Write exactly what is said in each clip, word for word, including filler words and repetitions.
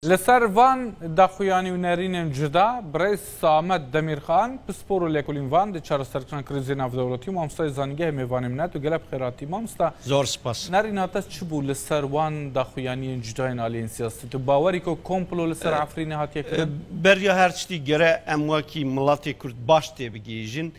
Li ser van daxuyanî û nerînên cuda, birêz Samet Demîrxan, pispor û lêkolîn van di çareserkirina krîzê navdewletî û mamostayê zanîngehê mêvanê min e. Tu gelek bi xêr hatî, mamosta. Zor spas. Nerîna te çi bû li ser wan daxuyaniyên cuda yên aliyên siyasî? Tu bawerî ku komplo li ser E, Efrînê hatiye e, kirin? Beriya her tiştî gere em wekî miletê Kurd baş tê bigihîjin.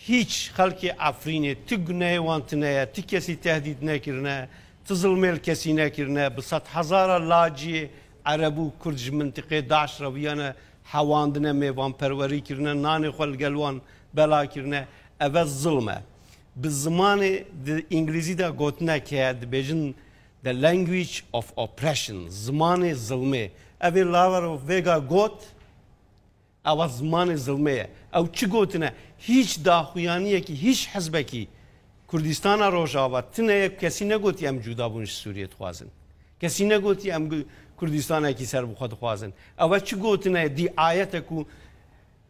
Hîç xelkê Efrînê ti gunehê wan tune ye, ti kesî tehdît nekirine, ti zilmê li kesî nekirine, bi sedhezara laciyê Ereb û Kurd ji mintiqê DAIŞ re bûyane hewandine, mêvanperwerî kirine, nanê xwe li gel wan bela kirine. Ev e zilm e. Bi zimanê di îngilîzî de gotinek heye, dibêjin the language of oppression, zimanê zilmê. Ev ê Lavrov vêga got, Ewa zimanê zilmê ye. Ew çi gotine? Hîç daxuyaniyekî, hîç hizbekî Kurdistana Rojava tune ye, kesî negotiye em cudabûn ji Sûriyê dixwazin. Kesî negotiye em gu-, Kurdistanekî ser bi xwe dixwazin. Ew e çi gotine ye? Dîayete ku,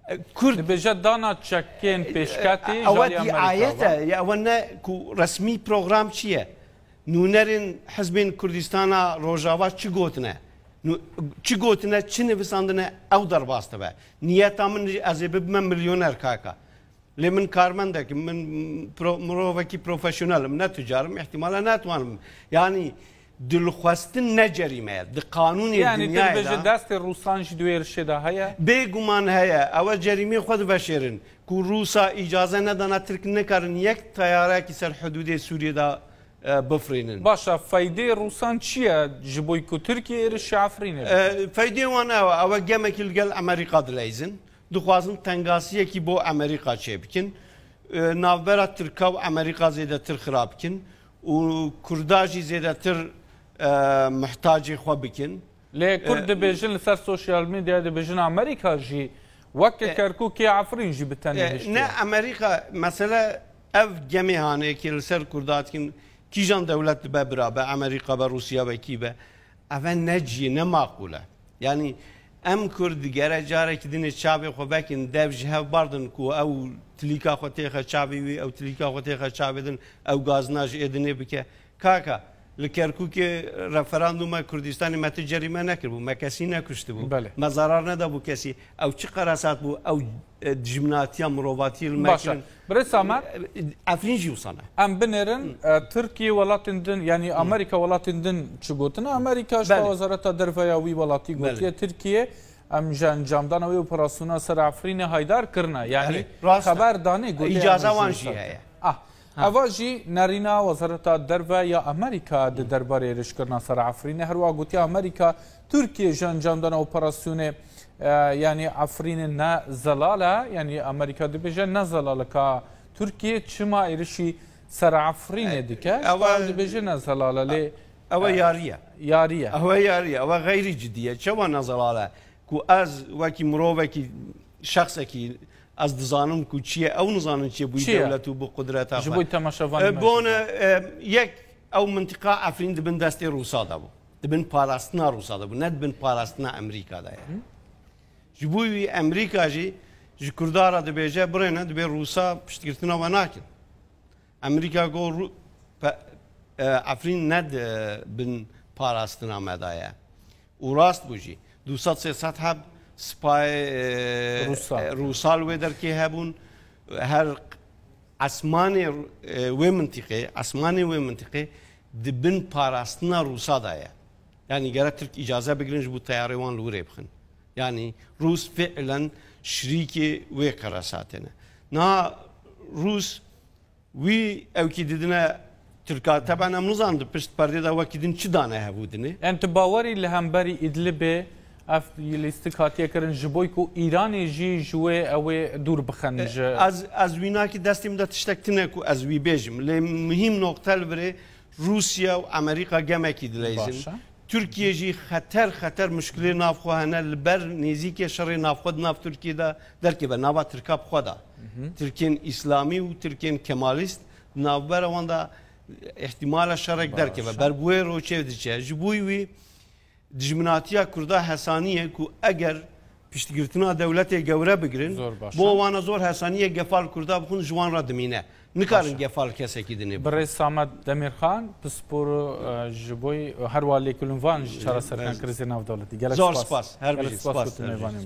e, Kurd Dibêje dana çekên pêşketî ji Ewa alî Amerîka dîayete ve. Ye, ewa ne ku resmî program çi ye? Nûnerên hizbên Kurdistana Rojava çi gotine? Nû-, çi gotine, çi nivîsandine, ew derbas dibe. Niyeta min jî ez ê bibime milyoner kaka. Lê min karmendek im, min pro-, mirovekî profesyonel im, ne tucar im, îhtîmala netwanim. Yanî dilxwestin ne cerîme ye. Di qanûnê Yanî tu dinyayê dibêjî de destê Rûsan jî di wê êrişê de heye? Bêguman heye. Ew e cerîmê xwe diveşêrin. Ku Rûsa îcaze nedana Tirk nikarin yek teyarekî ser hidûdê Sûriyê de e, bifirînin. Baş e, feydê Rûsan çi ye ji bo ku Tirkiye êrişî Efrînê bike? E, feydê wan ew e, ew e gemekî li gel Amerîka dileyzin. Dixwazin tengasiyekî bo Amerîka çêbikin. E, navbera Tirka û Amerîka zêdetir xirab bikin û Kurda jî zêdetir, e, mihtacê xwe bikin. Lê Kurd E, dibêjin li ser sosyal medyayê dibêjin Amerîka jî weke E, Kerkûkê Efrîn jî bi tenê E, hiştiye. Ne Amerîka, mesele ev gemê hanê ki li ser Kurda dikin, kîjan dewlet dibe bira be, Amerîka be, Rûsya be, kî be, ev e ne cihê, ne maqûl e. Yanî em Kurd digere carekî dinê çavê xwe vekin, dev ji hev bardin ku ew tilîka xwe têxe çavê wî, ew tilîka xwe têxe çavê din, ew gazina ji ê dinê bike. Kaka, li Kerkûkê referandûma Kurdistanê me tu cerîme nekiribû, me kesî nekuştibû. Belê. Me zarar nedabû kesî. Ew çi qeresat bû, ew, e, dijminatiya mirovatiyê li me Baş e. kirin. Birêz Samet, E, Efrîn jî wisa ne. Em binêrin, Hı. e, Tirkiye welatên din, yanî Hı. Amerîka welatên din çi gotine? Amerîka ji Belê. Wezareta Derve ya wî welatî Belê. gotiye, Tirkiye em ji encamdana wê operasyona ser Efrînê haydar kirine. Yanî Belê. Rast e. Xeber danê gotiye Îcaza em wan jî jî heye. Ah, Ha. Eva jî nerîna Wezareta Derve ya Amerîka di derbarê êrişkirina ser Efrînê. Her wiha gotiye Amerîka Tirkiye ji encamdana operasyonê, e, yanî Efrînê ne zelal e, yanî Amerîka dibêje ne zelal e ka Tirkiye çima êrişî ser Efrînê E, dike. ewa Ew dibêje ne zelal e, lê, ewa e, yarî ye. yarî ye. Ewa yarî ye, ewa xeyrî cidî ye. Çawa ne zelal e? Ku ez wekî mirovekî, şexsekî, ez dizanim ku çi ye, ew nizanin çi ye, bûyî Çi ye? dewlet û bi qudreta Ji xwe. bo temaşevanê E, me bone, jî. e, yek, ew mintiqa Efrîn di bin destê Rûsa de bû. Di bin parastina Rûsa de bû, ne di bin parastina Amerîka de ye. Hı. Ji bo wî Amerîka jî ji Kurda re dibêje, birêne, dibê Rûsa piştgirtina we nakin. Amerîka got, Rû-, pe-, e, Efrîn ne di bin parastina me de ye. Û rast bû jî. Du sed sê sed heb spayê, e, Rûsa. e, Rûsa li wê derkê hebûn. Her esmanê, e, wê mintiqê, esmanê wê mintiqê di bin parastina Rûsa de ye. Yanî gere Tirk îcaze bigirin ji bo teyarê wan li wirê bixin. Yanî Rûs fiilen şirîkê wê qeresatê ne. Niha Rûs Wî ewkî didine Tirka. Teben em nizanin di pişt perdê de wekî din çi dane hevû dinê. Em tu bawerî li hemberî Îdlibê ev lîstik hatiye kirin ji bo ku Îranê jî ji wê ew ê dûr bixin E, ji ez, ez wînakî destê min de tiştek tine ku ez wî bêjim. Lê muhîm noqte li virê Rûsya û Amerîka gemekî dileyzin. Baş e. Tirkiye jî xeter xeter muşkilê nav xwe hene, li ber nêzîkê şerê navxwe di nav Tirkiye de derkeve, nava Tirka bi xwe de. Hı hı. Tirkên îslamî û Tirkên kemalîst di navbera wan de îhtîmala şerek Baş derkeve. e. Ber bi wê ro çê diçe. Ji bo wî dijminatiya Kurda hesanî ye ku eger piştgirtina dewletê gewre bigirin. Zor baş. Bo wana zor hesaniyê gefa li Kurda bixwin ji wan re dimîne. Nikarin Baş. Gefa li kesekî dinê bixwin. Birêz Samet Demirxan, pispor e, ji bo e, her wa lêkolîn van ji çareserkirin Ez- krizê navdewletî. Gelek Zor spas. spas. Her Gelek bijî spas spas. ku tu Her bijî. mêvanê bû.